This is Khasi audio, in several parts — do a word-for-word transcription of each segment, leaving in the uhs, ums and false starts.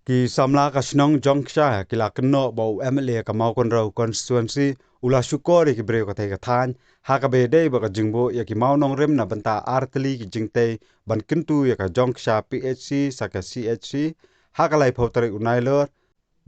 Ki samla ka shnong Jongksha ki la kynnoh ba u M L A ka Mawkynrew constituency u la shukor ïa ki briew katei ka thaiñ ha kaba ïadei bad ka jingbuh ïa ki mawnongrim na bynta ar tylli ki jingtei ban kyntu ïa ka Jongksha P H C sha ka C H C ha ka laiphew tarik u Nailur,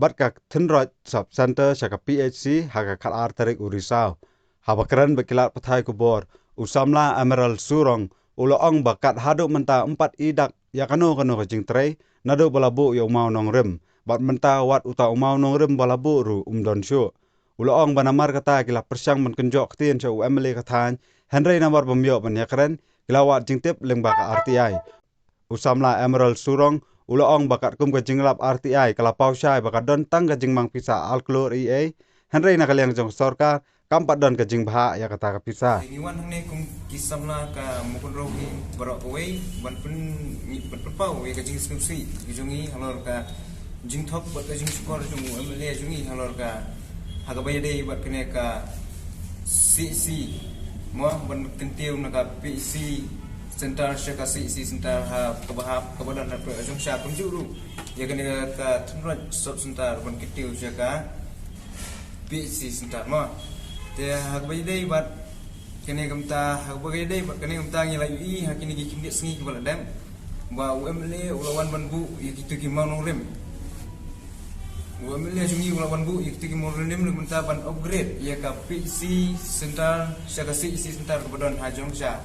bad ka Thynroit Sub Centre sha ka P H C ha ka khatar tarik u Risaw. Haba kren bad ki lad pathai khubor, u samla Emerald Surong u la ong ba kat haduh mynta ym pat i dak ïa kano kano ka jingtrei naduh ba la buh ïa u mawnongrim, bad mynta wat uta u mawnongrim ba la buh ruh um don shuh. U la ong ba namar kata ki la pyrshang ban kynjoh ktien sha u M L A ka thaiñ, hynrei namar bym ïoh ban ïakren, ki la wad jingtip lyngba ka R T I. U samla Emerald Surong u la ong ba katkum ka jingïalap R T I ka la paw shai ba ka don tang ka jingmang pisa ar klur eiei, hynrei na ka liang jong sorkar kam pat don ka jingbha ïa kata ka pisa. Ngi wan hangne kum ki samla ka Mawkynrew hi baroh kawei ban pyn, ban pynpaw ïa ka jingsngewsih ka jong ngi halor ka jingthok bad ka jingshukor jong u M L A jong ngi halor ka, ha kaba ïadei bad kane ka C C, mo, ban kyntiew na ka P C Center sha ka C C Center ha kaba hap kaba don ha Jongksha, kumjuh ruh ïa kane ka Thynroit Sub Center ban kyntiew sha ka P C Center, mo. Te ha kaba ïadei bad kane ka bynta, ha kaba ïadei bad kane ka bynta ngi la ïohi ha kine ki khyndiat sngi kiba la dep ba u M L A u la wan ban buh ïa kito ki mawnongrim. U M L A jong ngi u la wan buh ïa kito ki mawnongrim na ka bynta ban upgrade ïa ka P C Center sha ka C C Center kaba don ha Jongksha.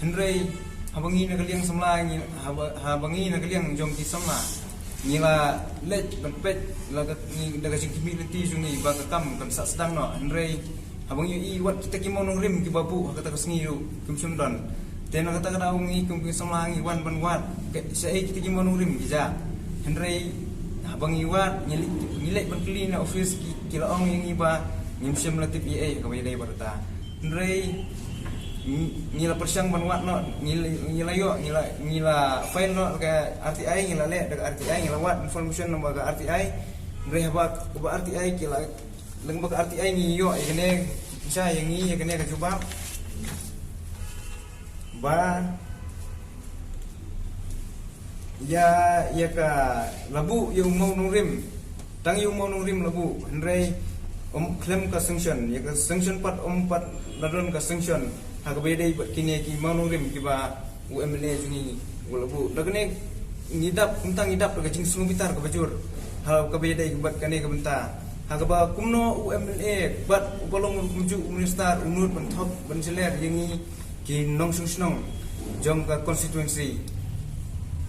Hynrei haba ngi na ka liang samla ngi, haba, haba ngi na ka liang jong ki samla ngi la leit ban peit la ka, ngi da ka jingkhmih lynti jong ngi ba ka kam kan sah sdang noh, hynrei haba ngi ïohi wat kita ki mawnongrim kiba buh ha kata ka sngi ruh kim shym don. Te na kata ka daw ngi kum ki samla ngi wan ban wad shaei kita ki mawnongrim ki jia. Hynrei haba ngi wad, ngi leit, ngi leit ban kylli na office, ki, ki la ong ïa ngi ba ngim shym la tip eiei ha kaba ïadei bad kata. Hynrei ngi, ngi la pyrshang ban wad noh, ngi la, ngi la ïoh, ngi la, ngi la file noh ka R T I, ngi la leh da ka R T I, ngi la wad information na ka R T I. Hynrei haba, haba R T I ki la, lyngba ka R T I ngi ïoh ïa kane, sha ïa ngi ïa kane ka jubab ba ïa, ïa ka la buh ïa u mawnongrim, tang ïa u mawnongrim la buh, hynrei ym khlem ka sanction, ïa ka sanction pat ym pat la don ka sanction ha kaba ïadei bad kine ki mawnongrim kiba u M L A jong ngi u la buh. Da kane ngi dap, kumta ngi dap da ka jingsngewbitar kaba jur ha kaba ïadei bad kane ka bynta, ha kaba kumno u M L A bad uba long kumjuh u minister u nud ban thok ban jler ïa ngi ki nongshong shnong jong ka constituency.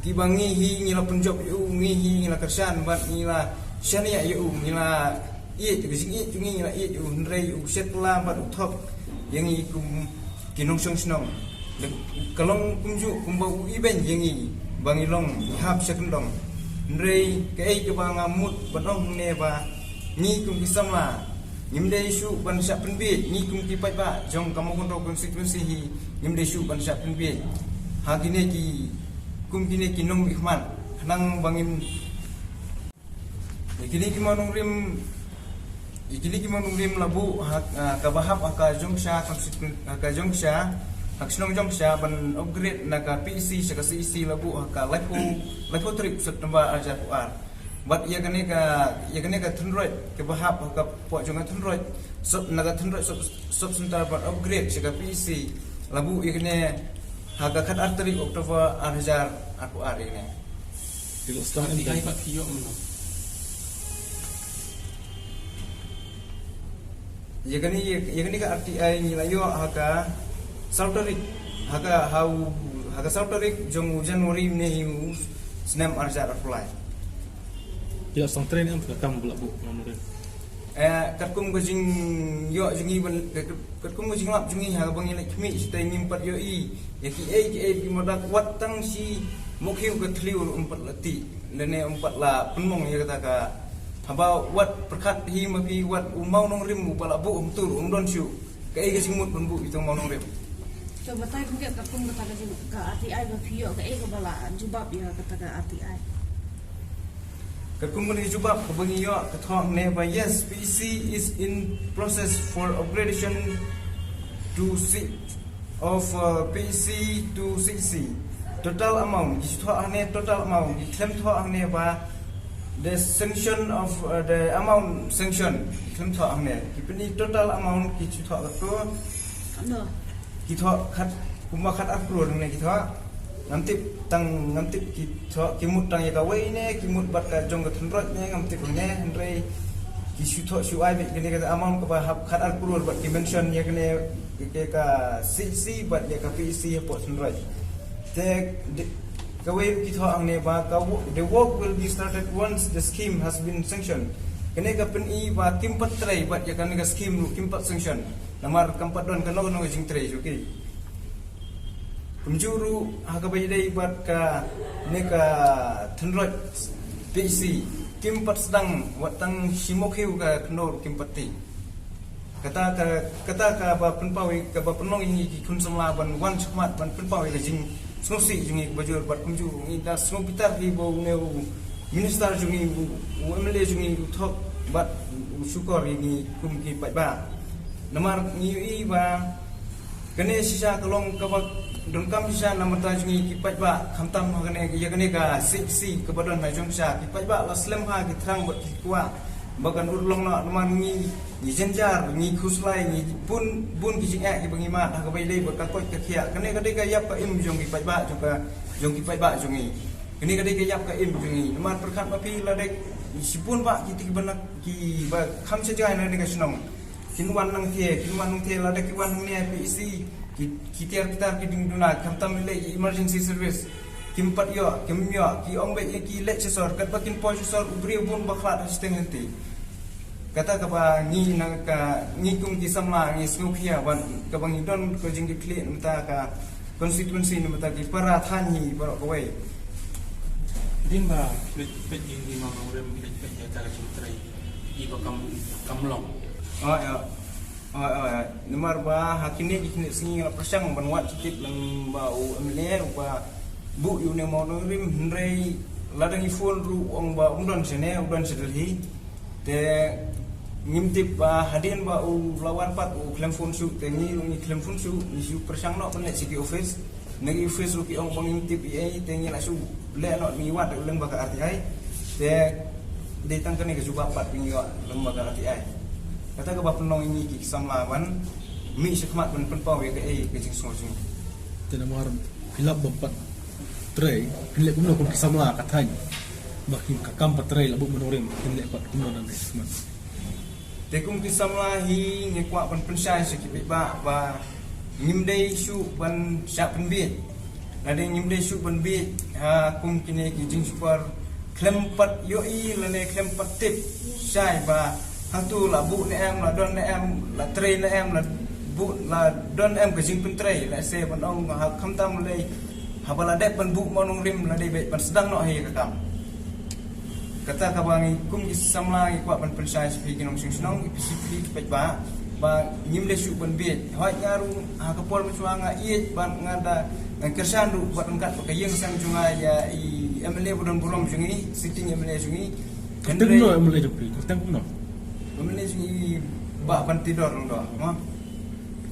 Kiba ngi hi ngi la pynjop ïa u, ngi hi ngi la kyrshan bad ngi la shaniah ïa u, ngi la ïeit, ka jingïeit jong ngi ngi la ïeit ïa u, hynrei u shet la bad u thok ïa ngi kum ki nongshong shnong. Ka long kumjuh kumba u ibeiñ ïa ngi ba ngi long ngi hap sha kyndong. Hynrei kaei kaba nga mut ban ong hangne ba ngi kum ki samla ngim dei shuh ban shah pynbieit, ngi kum ki paidbah jong ka Mawkynrew constituency hi ngim dei shuh ban shah pynbieit ha kine ki, kum kine ki nongmihkhmat, khnang ba ngin, ïa kine ki mawnongrim, ïa kine ki mawnongrim la buh ha, ah, kaba hap ha ka Jongksha constitu-, ha ka Jongksha, ha ka shnong Jongksha ban upgrade na ka P E C sha ka C E C la buh ha ka laiphew, laiphew tarik September ar hajar arphew ar. Bad ïa kane ka, ïa kane ka Thynroit kaba hap ha ka pdeng jong ka Thynroit, sub, na ka Thynroit sub, sub center ban upgrade sha ka P E C la buh ïa kane ha ka khatar tarik October ar hajar arphew ar ïa kane. Ki la start R T I pat ki ïoh mynno? Ïa kane, ïa, ïa kane ka R T I ngi la ïoh ha ka saw tarik, ha ka, ha u, ha ka saw tarik jong u January ne hi u snem ar hajar arphew lai. Ki la sdang trei ne em ka kam ba la buh, nga mut. Eh, katkum ka jingïoh jong ngi ban, kat-, katkum ka jinglap jong ngi ha kaba ngi leit khmih shatei ngim pat ïohi ïa kiei kiei ki madak, wat tang shi mukhiew ka thliew ruh ym pat la tih lane ym pat la pynmong ïa kata ka, haba wat pyrkhat hi ma phi, wat u mawnongrim uba la buh hangto ruh ym don shuh. Kaei ka jingmut ban buh ïa uto u mawnongrim? To batai kumne, katkum kata ka jing, ka R T I ba phi ïoh, kaei kaba la jubab ïa kata ka R T I? Katkum kane ka jubab kaba ngi ïoh, ka thoh hangne ba yes, P E C is in process for upgradation to C, of, uh, P E C to C E C. Total amount, ki thoh hangne total amount, ki khlem thoh hangne ba The sanction of, uh, the amount sanction, kim thoh hangne. Ki pyni total amount ki shu thoh katto. Ano? Ki thoh khat, kumba khat ar klur hangne ki thoh. Ngam tip tang, ngam tip ki thoh, ki mut tang ïa kawei ne, ki mut bad ka jong ka Thenroj ne, ngam tip hangne, hynrei ki shu thoh shu ai beit kane ka amount kaba hap khat ar klur bad ki mention ïa kane, ïa ka C C bad ïa ka P C hapoh Thenroj. Te, de, kawei ruh ki thoh hangne ba ka wo-, the work will be started once the scheme has been sanctioned. Kane ka pyni ba kim pat trei bad ïa kane ka scheme ruh kim pat sanction. Namar kam pat don kano kano ka jingtrei jong ki. Kumjuh ruh ha kaba ïadei bad kane ka Thenroj P C, kim pat sdang wat tang shi mawkhiew ka khyndew ruh kim pat tih. Kata ka, kata kaba pynpaw ïa, kaba pynlong ïa ngi ki khun samla ban wan shakhmat ban pynpaw ïa ka jingsngewsih jong ngi kaba jur bad kumjuh ngi da sngew bitar hi ba une u minister jong ngi, u, u M L A jong ngi u thok bad u shukor ïa ngi kum ki paidbah. Namar ngi ïohi ba kane shisha ka long kaba donkam shisha na bynta jong ngi ki paidbah, khamtam ha kane, ïa kane ka C C kaba don ha jong shisha, ki paidbah la slem ha ki thrang bad ki kwah ba kan urlong noh, namar ngi, ngi jynjar, ngi khuslai, ngi bun, bun ki jingeh kiba ngi mad ha kaba ïadei bad ka koit ka khiah. Kane ka dei ka ïap ka im jong ki paidbah, jong ka, jong ki paidbah jong ngi. Kane ka dei ka ïap ka im jong ngi. Namar pyrkhat ma phi, la dei shibun bah ki, kiba na, kiba kham sha jngai na kane ka shnong. Kin wan nangthie, kin wan nangthie, lada ki wan hangne ha P C, ki, ki tiar ki tar ki ding duna, khamtam leh ïa emergency service. Kim pat ïoh, kim ïoh, ki ong beit ïa ki leit sha sor, katba kin poi sha sor, u briew bun ba khlad ha shiteng lynti. Kata kaba ngi na ka, ngi kum ki samla, ngi sngewkhia, ban, kaba ngi don ka jingkitkhlieh, na bynta ka constituency, na bynta ki para thaiñ hi baroh kawei. Hadien ba peit, peit ïa ki mawrem, peit, peit ïa ka jingtrei, ïa ba kam, kam long. Oh, ïa. Oh, oh, ïa. Namar ba ha kine ki kine sngi nga la pyrshang ban wad tip lem bad u M L A ruh ba buh ïa une u mawnongrim, hynrei lada ngi phone ruh u ong ba um don shane, u don sha Delhi. Te ngim tip ba hadien ba u la wan pat u khlem phone shuh, te ngi ruh ngi khlem phone shuh, ngi shu pyrshang noh ban leit sha ki office. Na ki office ruh ki ong ba ngim tip ei ei, te ngi la shu leh noh, ngi wad lyngba ka R T I. Te dei tang kane ka jubab pat ba ngi ïoh lyngba ka R T I. Kata kaba pynlong ïa ngi ki samla ban mih shakhmat ban pynpaw ïa kaei ka jingsngew jong ngi. Te namar phi lap bym pat trei, phin leh kumno kum ki samla ka thaiñ ba ki, ka kam pat trei, la buh mawnongrim, phin leh pat kumno nang dei shakhmat? Te kum ki samla hi ngi kwah ban pynshai sha ki paidbah ba ngim dei shuh ban shah pynbiej. Lada ngim dei shuh ban biej ha kum kine ki jingshukor, khlem pat ïohi lane khlem pat tip shai ba hangto la buh ne em, la don ne em, la trei ne em, la buh, la don ne em ka jingpyntrei, lehse ban ong ha khamtam lei haba la dep ban buh mawnongrim la dei beit ban sdang noh hi ka kam. Kata kaba ngi kum ki samla ngi kwah ban pynshai sha phi ki nongshong shnong, ki phi, phi ki paidbah, ba ngim dei shuh ban biej. Hooid nga ruh ha ka por mynshuwa nga ïeit bad nga da, nga kyrshan ruh bad ryngkat bad ka ïing seng jong nga ïa i M L A ba don burom jong ngi, sitting M L A jong ngi. Kyrteng kumno M L A jong phi? Kyrteng kumno? M L A jong ngi Bah Bantidor Lyngdoh, mo.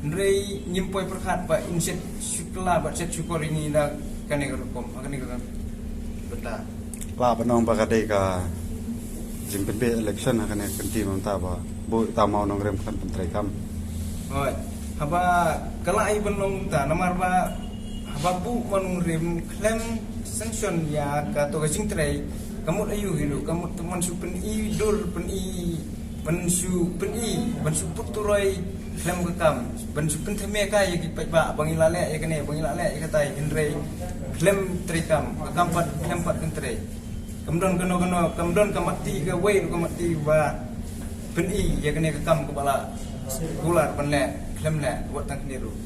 Hynrei ngim poi pyrkhat ba in shet shu kylla bad shet shukor ïa ngi na kane ka rukom, ha kane ka bynta. Lah ban ong ba ka dei ka jingpynbiej election ha kane ka kynti mynta ba buh ïa uta u mawnongrim khlem pyntreikam. Hooid. Haba ka lah ïa ban long mynta namar ba haba buh mawnongrim khlem sanction ïa kato ka jingtrei, ka mut aïu hi ruh, ka mut ban shu pyni dur, pyni, ban shu pyni, ban shu put turoi khlem ka kam, ban shu pynthame kai ïa ki paidbah ba ngi la leh ïa kane, ba ngi la leh ïa katai, hynrei khlem treikam, ka kam pat khlem pat pyntrei. Kam don kano kano, kam don ka matti kawei ruh ka matti ba pyni ïa kane ka kam kaba la kular ban leh, khlem leh wat tang kane ruh.